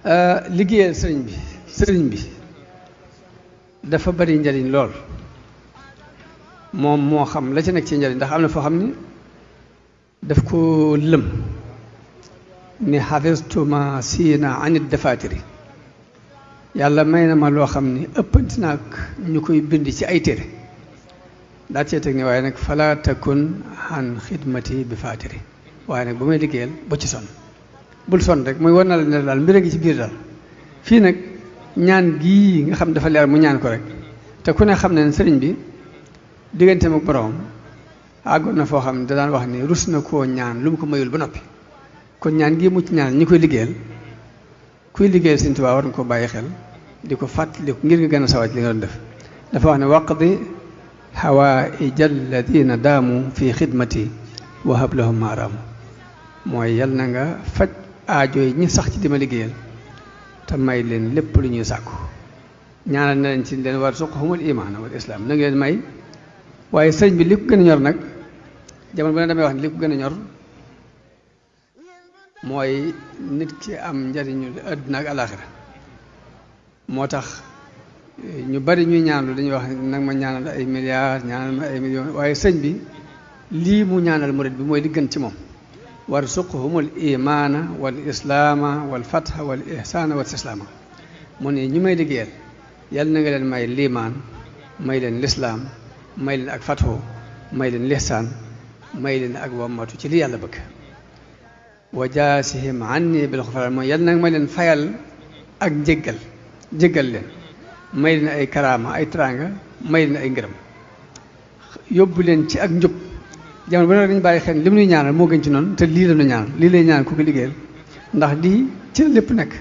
liggéeyal sëriñ bi dafa bari njariñ lool moom moo xam la ci nekk ci njariñ ndax am na foo xam ni daf ko lëm ni xafistu ma siina anit dafatiri yàlla may na ma loo xam ni ëppanti naag ñu koy bind ci ay téere daa cee teg ni waaye nag fala takun an xidmati bi fatiri waaye nag bu may liggéeyal ba ci sonn bul sonn rek mooy war na la ne daal mbir a ngi ci biir daal fii nag ñaan gii nga xam dafa leer mu ñaan ko rek te ku ne xam ne sëriñ bi digganteem ak boroom àggoon na foo xam ne da daan wax ni rus na koo ñaan lu mu ko mayul ba noppi kon ñaan gii mu ci ñaan ñi koy liggéeyal kuy liggéeyal Sëriñ Tuubaa war nga ko bàyyi xel di ko fàttali ngir nga gën a sawat li nga doon def dafa wax ne waqdi hawaïja alladina daamu fi xidmati wa hab lahum maaraamu mooy yal na nga faj aajo yi ñi sax ci dima liggéeyal te may leen lépp lu ñuy sàkku ñaanal na leen ci leen war suqhumul imaana wal islaam na nga leen may waaye sëriñ bi li ko gën a ñor nag jamono bu ne damay wax ne li ko gën a ñor mooy nit ki am njariñu àdduna ak alaaxira moo tax ñu bari ñuy ñaanlu dañuy wax nag ma ñaanal ay milliards ñaanal ma ay millions waaye sëñ bi lii mu ñaanal murid bi mooy li gën ci moom warzuqhumul imaana wal islaama wal fatha wal ihsaana wal istislaama mu ne ñu may liggéeyal yàlla na nga leen may liimaan may leen lislaam may leen ak fatho may leen lihsaan may leen ak wammatu ci li yàlla bëgg wa jaasihim anni bil xufraan mooy yàlla nag may leen fayal ak jéggal leen may leen ay karaama ay teraanga may leen ay ngërëm yóbbu leen ci ak njub jamono bu ne dañu bàyyi xel li mu nuy ñaanal moo gën ci noonu te lii la ñu ñaanal lii lay ñaan ku ko liggéeyal ndax lii ci lépp nekk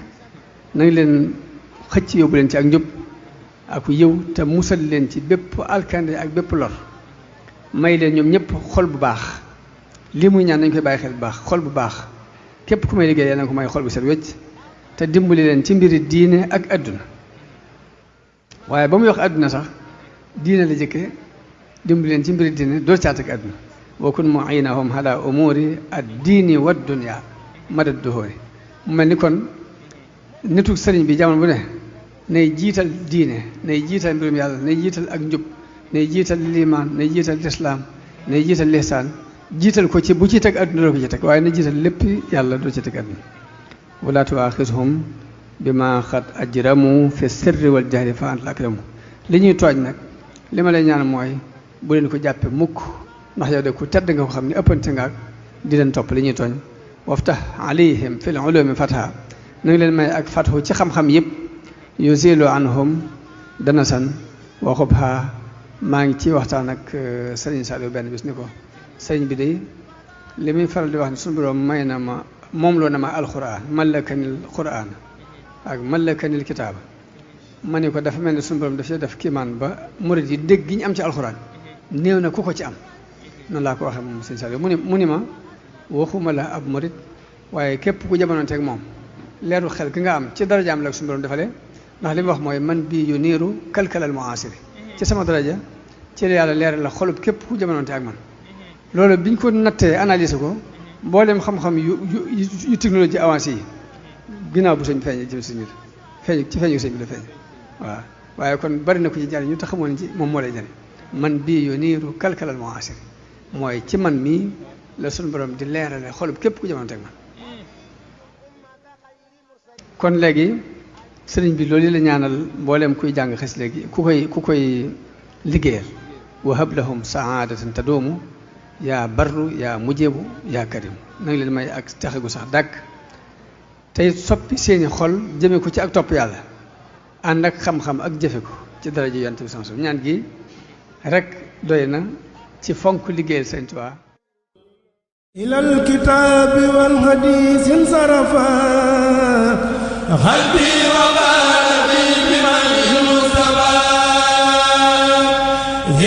nañ leen xëcc yóbbu leen ci ak njub ak yiw te musal leen ci bépp alkande ak bépp lor may leen ñoom ñëpp xol bu baax lii muy ñaan nañ koy bàyyi xel bu baax xol bu baax képp ku may liggéey yàlla na ko may xol bu set wecc te dimbali leen ci mbiri diine ak adduna waaye ba muy wax adduna sax diine la jëkke dimbali leen ci mbiri diine doo caat ak adduna wa kun mu'inahum ala umuri ad-diini wa dunya madad duhuri mu mel ni kon nitu sëriñ bi jamono bu ne nay jiital diine nay jiital mbirum yàlla nay jiital ak njub nay jiital liimaan nay jiital lislaam nay jiital lihsaan jiital ko ci bu ci teg adduna doo ko ci teg waaye na jiital lépp yàlla doo ci teg adduna wala tuaxishum bi ma xat ajramu fi sirri wal jahri fa anta akramu li ñuy tooñ nag li ma lay ñaan mooy bu leen ko jàppe mukk ndax yow de ku tedd nga ko xam ne ëppante nga ak di leen topp li ñuy tooñ waftah alayhim fil ulumi fatha na nga leen may ak fathu ci xam-xam yëpp yuzilu anhum danasan wa xubha maa ngi ci waxtaan ak sëriñ Saliou benn bis ni ko sëriñ bi de li muy faral di wax ne suñu borom may na ma moom loo na ma alquran mallakanil quran ak mallakanil kitaaba ma ne ko dafa mel ne suñu borom dafay def kiimaan ba murid yi dégg gi ñu am ci alquran néew na ku ko ci am noonu laa ko waxee moom sëriñ Saliou mu ni ma waxuma la ab murid waaye képp ku jamonoonteeg moom leeru xel ki nga am ci darajaam la suñu borom defalee ndax li mu wax mooy man bii yu niiru kalkalal muasiri ci sama daraja ci la yàlla leeral la xolub képp ku jamonoonte ak man loolu biñ ko nattee analyser ko mboolem xam-xam yu technologie avancée yi ginnaaw bu sëñ bi feeñee ci sëñ bi ci feeñu sëñ bi la feeñ waaw waaye kon bari na ko ci jariñ ñu tax xamoon ci moom moo lay jariñ man bii yu niiru kalkalal muasiri mooy ci man mii la suñu borom di leerale xolub képp ku jamonoonte ak man kon léegi sëriñ bi loolu la ñaanal mbooleem kuy jàng xes léegi ku koy liggéeyal wa hab lahum saadatan tadoomu yaa barru yaa mujebu yaa karim na nga leen may ak texe gu sax dàkk tey soppi seeni xol jëme ko ci ak topp yàlla ànd ak xam-xam ak jëfe ko ci daraja yonent bi sama ñaan gi rek doy na ci fonk liggéeyal Sëriñ Tuubaa ilal kitaabi wal hadiisi sarafa qalbi wa qalbi biman Mustafa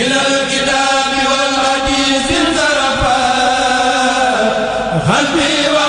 ilal kitaabi wal hadiisi sarafa qalbi wa